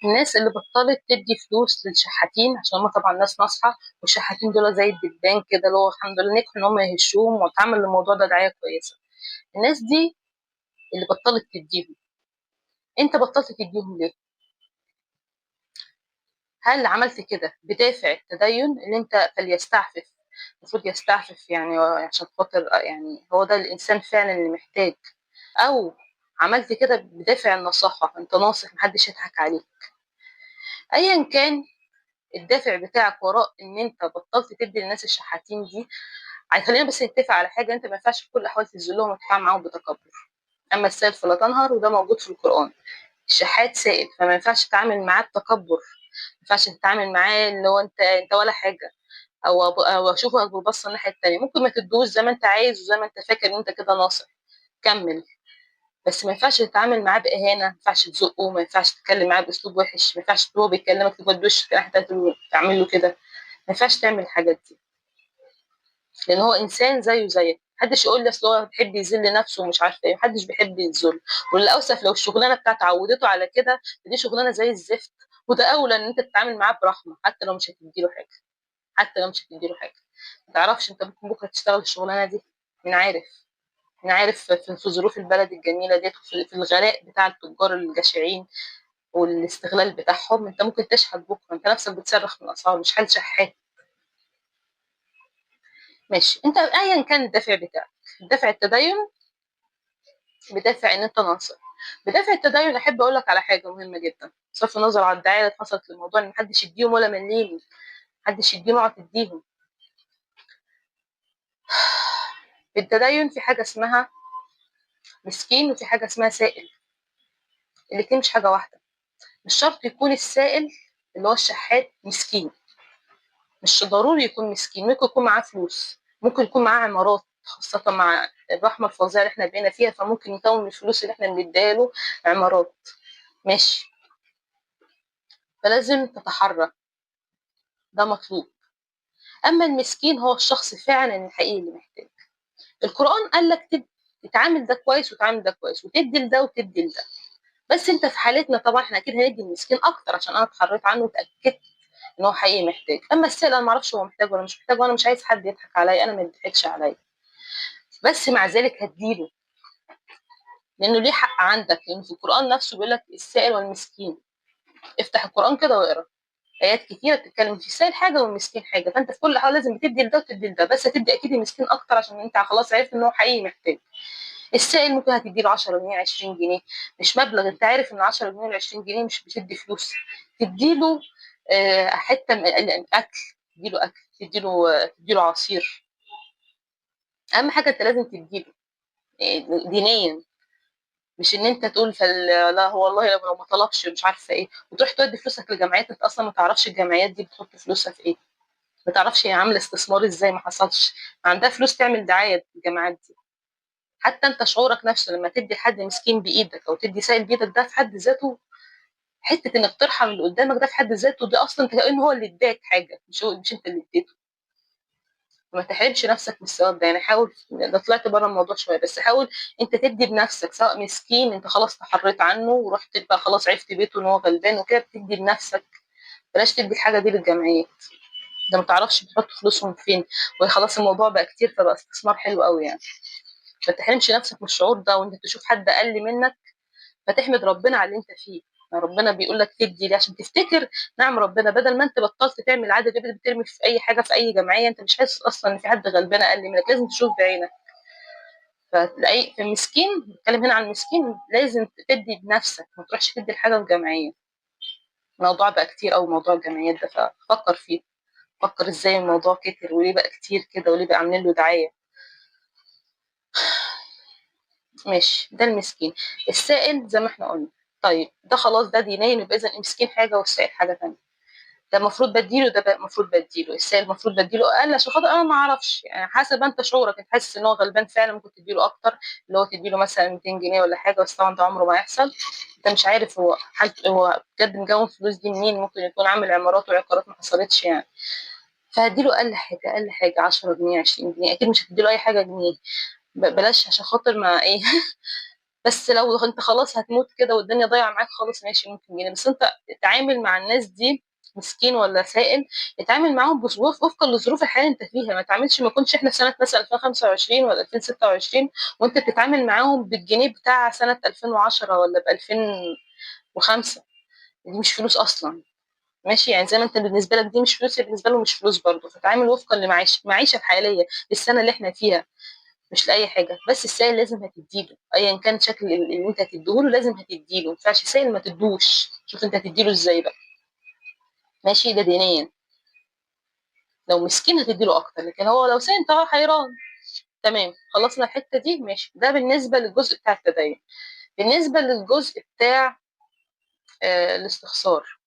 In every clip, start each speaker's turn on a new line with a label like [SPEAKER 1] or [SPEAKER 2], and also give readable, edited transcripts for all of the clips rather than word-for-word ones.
[SPEAKER 1] الناس اللي بطلت تدي فلوس للشحاتين، عشان هم طبعا ناس ناصحه، والشحاتين دول زي الدبان كده، اللي هو الحمد لله نجحوا ان هم يهشوهم، واتعمل الموضوع ده دعاية كويسة. الناس دي اللي بطلت تديهم، انت بطلت تديهم ليه؟ هل عملت كده بدافع التدين ان انت فليستعفف، المفروض يستعفف يعني عشان خاطر يعني هو ده الانسان فعلا اللي محتاج، او عملت كده بدافع النصاحه، انت ناصح محدش يضحك عليك؟ ايا كان الدافع بتاعك وراء ان انت بطلت تدي للناس الشحاتين دي، خلينا بس نتفق على حاجة، انت ما ينفعش في كل الاحوال تذلهم وتتعامل معاهم بتكبر. اما السائل فلا تنهر، وده موجود في القران. الشحات سائل، فما ينفعش تتعامل معاه بتكبر، ما ينفعش تتعامل معاه اللي هو انت ولا حاجة، او اشوفك ببصه الناحية الثانية. ممكن ما تدوش زي ما انت عايز وزي ما انت فاكر ان انت كده ناصح، كمل، بس ما ينفعش تتعامل معاه باهانه، ما ينفعش تزقه، ما ينفعش تتكلم معاه باسلوب وحش، ما ينفعش هو بيكلمك تودي وشك ناحية التانية تعمل له كده، ما ينفعش تعمل الحاجات دي، لان هو انسان زيه زيك. محدش يقول لي اصل هو بيحب يذل نفسه ومش عارفه ايه، محدش بيحب يتذل. وللاسف لو الشغلانة بتاعته عودته على كده، دي شغلانة زي الزفت، وده اولى ان انت تتعامل معاه برحمة حتى لو مش هتديله حاجة، حتى لو مش هتديله حاجة. ما تعرفش انت ممكن بكره تشتغل الشغلانة دي، مين عارف، مين عارف في ظروف البلد الجميلة ديت، في الغلاء بتاع التجار الجشعين والاستغلال بتاعهم، انت ممكن تشحت بكره، انت نفسك بتصرخ من الاسعار، مش حال شحات. ماشي، انت ايا كان الدافع بتاعك، دافع التدين بدافع ان انت ناصح، بدافع التدين. احب اقول لك على حاجة مهمة جدا، بصرف النظر على الدعاية اللي حصلت للموضوع ان محدش يديهم ولا مليم، محدش يديهم، اقعد تديهم. في التدين في حاجة اسمها مسكين وفي حاجة اسمها سائل، الاتنين مش حاجة واحدة. مش شرط يكون السائل اللي هو الشحات مسكين، مش ضروري يكون مسكين، ممكن يكون معاه فلوس، ممكن يكون معاه عمارات، خاصة مع الرحمة الفظيعة اللي احنا بقينا فيها، فممكن يكون الفلوس اللي احنا بنديها له عمارات، ماشي. فلازم تتحرى، ده مطلوب. أما المسكين هو الشخص فعلا الحقيقي اللي محتاج. القرآن قال لك تتعامل ده كويس وتعامل ده كويس، وتدي لده وتدي لده، بس انت في حالتنا طبعا احنا اكيد هندي المسكين اكتر عشان انا اتحريت عنه واتاكدت ان هو حقيقي محتاج. اما السائل انا ما اعرفش هو محتاج ولا مش محتاج، وانا مش عايز حد يضحك عليا، انا ما يضحكش عليا، بس مع ذلك هديله لانه ليه حق عندك، لان في القران نفسه بيقول لك السائل والمسكين. افتح القران كده واقرا ايات كتيرة بتتكلم في السائل حاجة والمسكين حاجة، فانت في كل حاجة لازم بتدي لده وتدي لده، بس هتدي اكيد المسكين اكتر عشان انت خلاص عرفت ان هو حقيقي محتاج. السائل ممكن هتدي له 10 جنيه 20 جنيه، مش مبلغ، انت عارف ان 10 جنيه ولا 20 جنيه مش بتدي فلوس، تدي له حتة اكل، تدي له اكل، تدي له عصير. اهم حاجة انت لازم تدي له دينيا، مش ان انت تقول لا هو والله لو ما طلبش مش عارفه ايه، وتروح تودي فلوسك لجمعيات انت اصلا ما تعرفش الجمعيات دي بتحط فلوسها في ايه، ما تعرفش هي عامله استثمار ازاي، ما حصلش عندها فلوس تعمل دعاية للجماعات دي. حتى انت شعورك نفسه لما تدي حد مسكين بايدك او تدي سائل بايدك، ده في حد ذاته حتة انك ترحم اللي قدامك، ده في حد ذاته ده اصلا كأنه هو اللي اداك حاجة، مش انت اللي اديته. ما تحرمش نفسك من الثواب ده، يعني حاول، ده طلعت بره الموضوع شوية، بس حاول انت تدي بنفسك، سواء مسكين انت خلاص تحريت عنه ورحت بقى خلاص عرفت بيته ان هو غلبان وكده، بتدي بنفسك، بلاش تدي الحاجة دي للجمعيات، ده ما تعرفش بتحط فلوسهم فين، وخلاص الموضوع بقى كتير فبقى استثمار حلو قوي يعني. ما تحرمش نفسك من الشعور ده، وانت تشوف حد اقل منك فتحمد ربنا على اللي انت فيه. ربنا بيقول لك تدي ليه؟ عشان تفتكر نعم ربنا، بدل ما انت بطلت تعمل عادة دي بترمي في اي حاجة في اي جمعية، انت مش حاسس اصلا ان في حد غلبان اقل منك، لازم تشوف بعينك. فتلاقي في المسكين، بنتكلم هنا عن المسكين، لازم تدي بنفسك، ما تروحش تدي الحاجة في جمعية. الموضوع بقى كتير قوي موضوع الجمعيات ده، ففكر فيه، فكر ازاي الموضوع كتر وليه بقى كتير كده وليه بقى عاملين له دعاية. ماشي، ده المسكين. السائل زي ما احنا قلنا، طيب ده خلاص ده دينيا، يبقى اذا المسكين حاجة والسائل حاجة ثانية. ده المفروض بديله، ده المفروض بديله، السائل المفروض بديله اقل عشان خاطر انا ما اعرفش، يعني حسب انت شعورك، انت حاسس ان هو غلبان فعلا ممكن تديله اكتر، اللي هو تديله مثلا 200 جنيه ولا حاجة، بس طبعا ده عمره ما يحصل، انت مش عارف هو حالته، هو بجد مجوم فلوس دي منين، ممكن يكون عامل عمارات وعقارات ما حصلتش يعني. فهديله اقل حاجة، اقل حاجة 10 جنيه 20 جنيه، اكيد مش هتديله اي حاجة جنيه، بلاش عشان خاطر ما ايه بس لو أنت خلاص هتموت كده والدنيا ضايعة معاك خالص ماشي ممكن جنيه، بس أنت اتعامل مع الناس دي مسكين ولا سائل، اتعامل معاهم بظروف وفقا لظروف الحياة اللي أنت فيها، ما تعاملش، ما كنتش إحنا في سنة مثلا 2025 ولا 2026 وأنت بتتعامل معاهم بالجنيه بتاع سنة 2010 ولا ب 2005، دي مش فلوس أصلا، ماشي؟ يعني زي ما أنت بالنسبة لك دي مش فلوس، بالنسبة له مش فلوس برضه. فتعامل وفقا للمعيشة الحالية للسنة اللي إحنا فيها، مش لأي حاجة. بس السائل لازم هتديله أيا كان شكل اللي أنت هتديهوله، لازم هتديله، ما ينفعش سائل ما تدوش، شوف أنت هتديله إزاي بقى، ماشي؟ ده دينيا. لو مسكين هتديله أكتر، لكن هو لو سائل أنت حيران. تمام، خلصنا الحتة دي، ماشي. ده بالنسبة للجزء بتاع التدين. بالنسبة للجزء بتاع الاستخسار،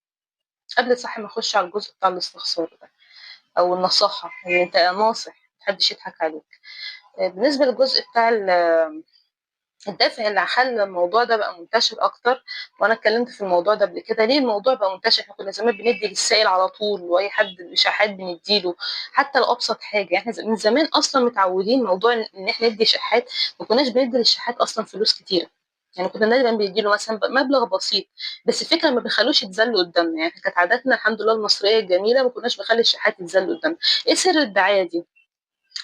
[SPEAKER 1] قبل صح ما اخش على الجزء بتاع الاستخسار ده او النصاحة، ان انت ناصح محدش يضحك عليك. بالنسبة للجزء بتاع الدافع اللي خلى الموضوع ده بقى منتشر اكتر، وانا اتكلمت في الموضوع ده قبل كده، ليه الموضوع بقى منتشر؟ احنا كنا زمان بندي للسائل على طول، واي حد شحات بنديله حتى لو ابسط حاجة. احنا من زمان اصلا متعودين موضوع ان احنا ندي شحات، ما كناش بندي للشحات اصلا فلوس كتيرة، يعني كنا دايما بنديله مثلا مبلغ بسيط، بس الفكرة ما بنخلوش يتذل قدامنا. يعني كانت عاداتنا الحمد لله المصرية الجميلة ما كناش بنخلي الشحات يتذل قدامنا. ايه سر الدعاية دي؟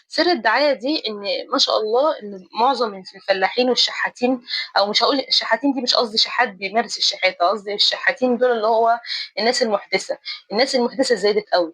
[SPEAKER 1] سر الدعاية دي إن ما شاء الله إن معظم الفلاحين والشحاتين، أو مش هقول الشحاتين دي، مش قصدي شحات بيمارس الشحاتة، قصدي الشحاتين دول اللي هو الناس المحدثة. الناس المحدثة زادت قوي،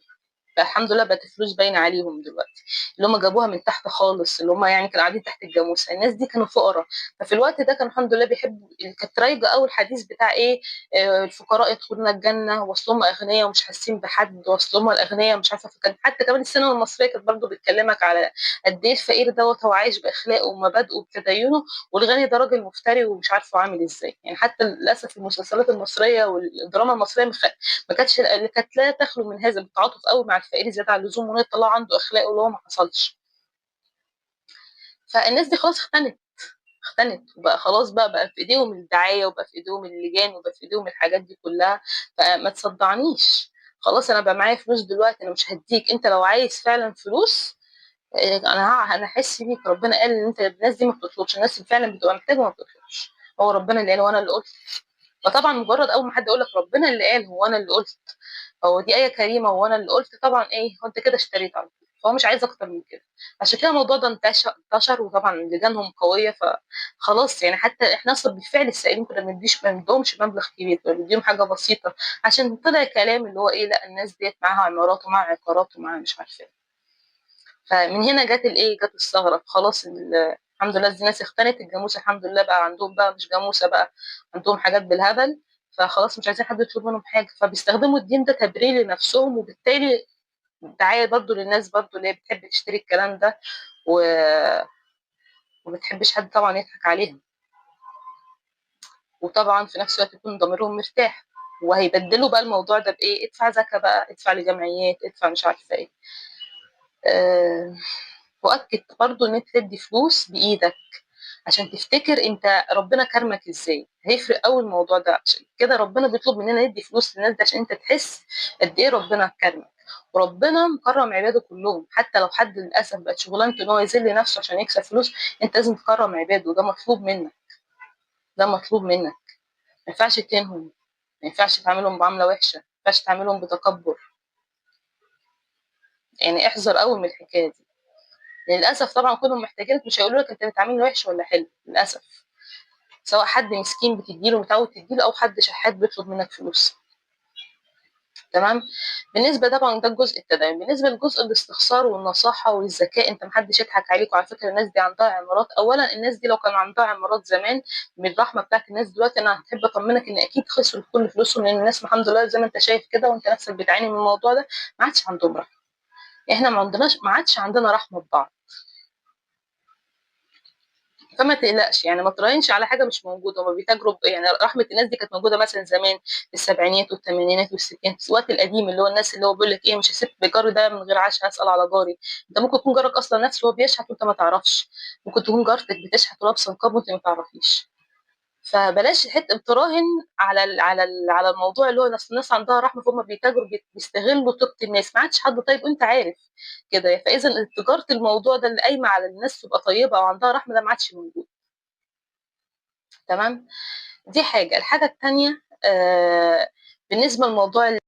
[SPEAKER 1] فالحمد لله بقت الفلوس باينة عليهم دلوقتي، اللي هم جابوها من تحت خالص، اللي هم يعني كانوا قاعدين تحت الجاموسة. الناس دي كانوا فقراء، ففي الوقت ده كانوا الحمد لله بيحبوا، كانت رايجة قوي الحديث بتاع إيه، الفقراء يدخلون الجنة واصل هم أغنياء ومش حاسين بحد، واصل هم الأغنياء مش عارفة. فكان حتى كمان السينما المصرية كانت برضه بتكلمك على قد إيه الفقير دوت هو عايش بأخلاقه ومبادئه وبتدينه، والغني ده راجل مفتري ومش عارفه عامل إزاي. يعني حتى للأسف المسلسلات المصرية والدراما المصرية ما كانتش، كانت لا تخلو من هذا التعاطف قوي مع الفقير زيادة عن اللزوم، وإن يطلع عنده أخلاق واللي هو ما حصلش. فالناس دي خلاص اختنت وبقى خلاص بقى في ايديهم الدعاية، وبقى في ايديهم اللجان، وبقى في ايديهم الحاجات دي كلها. فما تصدعنيش، خلاص انا بقى معايا فلوس دلوقتي، انا مش هديك. انت لو عايز فعلا فلوس، انا هحس بيك. ربنا قال ان انت الناس دي ما بتطلبش، الناس اللي فعلا بتبقى محتاجه ما بتطلبش، هو ربنا اللي قال وانا اللي قلت. فطبعا مجرد اول ما حد يقول لك ربنا اللي قال هو انا اللي قلت، هو دي آية كريمة وانا اللي قلت، طبعا ايه هو انت كده اشتريت على طول. فهو مش عايز اكتر من كده. عشان كده الموضوع ده انتشر، وطبعا لجانهم قوية، فخلاص يعني حتى احنا اصلا بالفعل السائلين كنا ما بنديهمش مبلغ كبير، كنا بنديهم حاجة بسيطة، عشان طلع كلام اللي هو ايه، لا الناس ديت معاها عمارات ومعاها عقارات ومعاها مش عارفة ايه. فمن هنا جت الايه، جت الثغرة. خلاص الحمد لله الناس اختنت الجاموسة، الحمد لله بقى عندهم بقى مش جاموسة بقى، عندهم حاجات بالهبل، فخلاص مش عايزين حد يطلب منهم حاجة، فبيستخدموا الدين ده تبرير لنفسهم، وبالتالي دعاية برضو للناس برضو اللي هي بتحب تشتري الكلام ده وما بتحبش حد طبعا يضحك عليها، وطبعا في نفس الوقت يكون ضميرهم مرتاح. وهيبدلوا بقى الموضوع ده بإيه، ادفع زكاة بقى، ادفع لجمعيات، ادفع مش عارفة إيه. وأكد برضو إن أنت تدي فلوس بإيدك عشان تفتكر أنت ربنا كرمك إزاي، هيفرق أوي الموضوع ده. عشان كده ربنا بيطلب مننا ندي فلوس للناس ده عشان أنت تحس قد إيه ربنا كرمك. وربنا مكرم عباده كلهم، حتى لو حد للأسف بقت شغلانته إن هو يذل نفسه عشان يكسب فلوس، أنت لازم تكرم عباده، وده مطلوب منك، ده مطلوب منك. ما ينفعش تهينهم، ما ينفعش تعاملهم معاملة وحشة، ما ينفعش تعاملهم بتكبر، يعني احذر قوي من الحكاية دي. للأسف طبعا كلهم محتاجينك، مش هيقولوا لك أنت بتعاملني وحش ولا حلو، للأسف، سواء حد مسكين بتديله متعود تديله، أو حد شحات بيطلب منك فلوس. تمام. بالنسبة طبعا ده الجزء التدين. بالنسبة لجزء الاستخسار والنصاحة والذكاء، انت محدش يضحك عليك. وعلى فكرة الناس دي عندها عمارات، اولا الناس دي لو كان عندها عمارات زمان بالرحمة بتاعت الناس دلوقتي، انا هحب اطمنك ان اكيد خسروا كل فلوسهم، لان الناس الحمد لله زي ما انت شايف كده وانت نفسك بتعاني من الموضوع ده، ما عادش عندهم رحمة. احنا ما عادش عندنا رحمة ببعض. فما تقلقش، يعني ما تراهنش على حاجة مش موجودة. هما بيتاجروا يعني رحمه الناس دي كانت موجودة مثلا زمان في السبعينات والثمانينات والستينات، في الوقت القديم اللي هو الناس اللي هو بيقول لك ايه، مش هسيب جاري ده من غير عشاء، هسال على جاري. انت ممكن يكون جارك اصلا نفسه هو بيشحت وانت ما تعرفش، ممكن تكون جارتك بتشحت ولابسه نقاب وانت ما تعرفيش. فبلاش حتة تراهن على الموضوع اللي هو الناس عندها رحمه، فهم بيتاجروا بيستغلوا طيبة الناس. ما عادش حد طيب وانت عارف كده. فاذا تجارة الموضوع ده اللي قايمة على الناس تبقى طيبة وعندها رحمه، ده ما عادش موجود. تمام؟ دي حاجة. الحاجة التانية، بالنسبة لموضوع